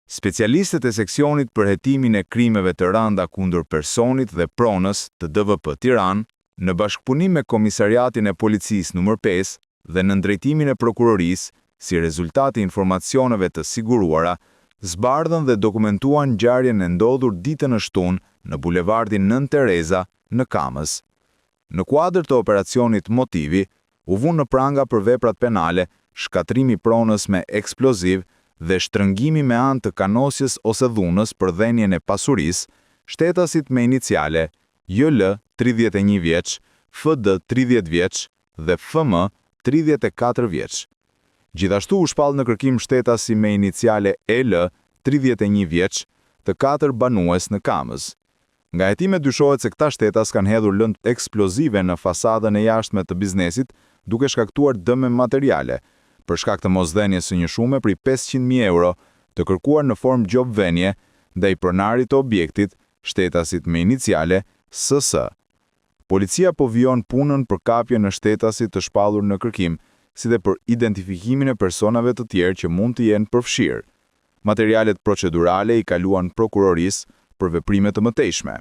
Specialistët e seksionit për hetimin e krimeve të rënda kundër personit dhe pronës të DVP Tiranë, në bashkëpunim me Komisariatin e Policisë numër 5 dhe nën drejtimin e Prokurorisë, si rezultat i informacioneve të siguruara, zbardhën dhe dokumentuan ngjarjen e ndodhur ditën e shtunë në bulevardin Nënë Tereza në Kamëz. Në kuadër të operacionit Motivi, u vunë në pranga për veprat penale shkatërrimi i pronës me eksploziv dhe shtrëngimi me anë të kanosjes ose dhunës për dhënien e pasurisë, shtetasit me iniciale JL 31 vjeç, FD 30 vjeç dhe FM 34 vjeç. Gjithashtu u shpall në kërkim shtetasi me iniciale EL 31 vjeç, të katër banues në Kamëz. Nga hetimet dyshohet se këta shtetas kanë hedhur lëndë eksplozive në fasadën e jashtme të biznesit, duke shkaktuar dëme materiale, për shkak të mosdhënies së një shume prej 500.000 euro, të kërkuar në formë gjobëvënie ndaj pronarit të objektit, shtetasit me iniciale SS. Policia po vijon punën për kapjen e shtetasit të shpallur në kërkim, si dhe për identifikimin e personave të tjerë që mund të jenë përfshirë. Materialet procedurale i kaluan prokurorisë për veprime të mëtejshme.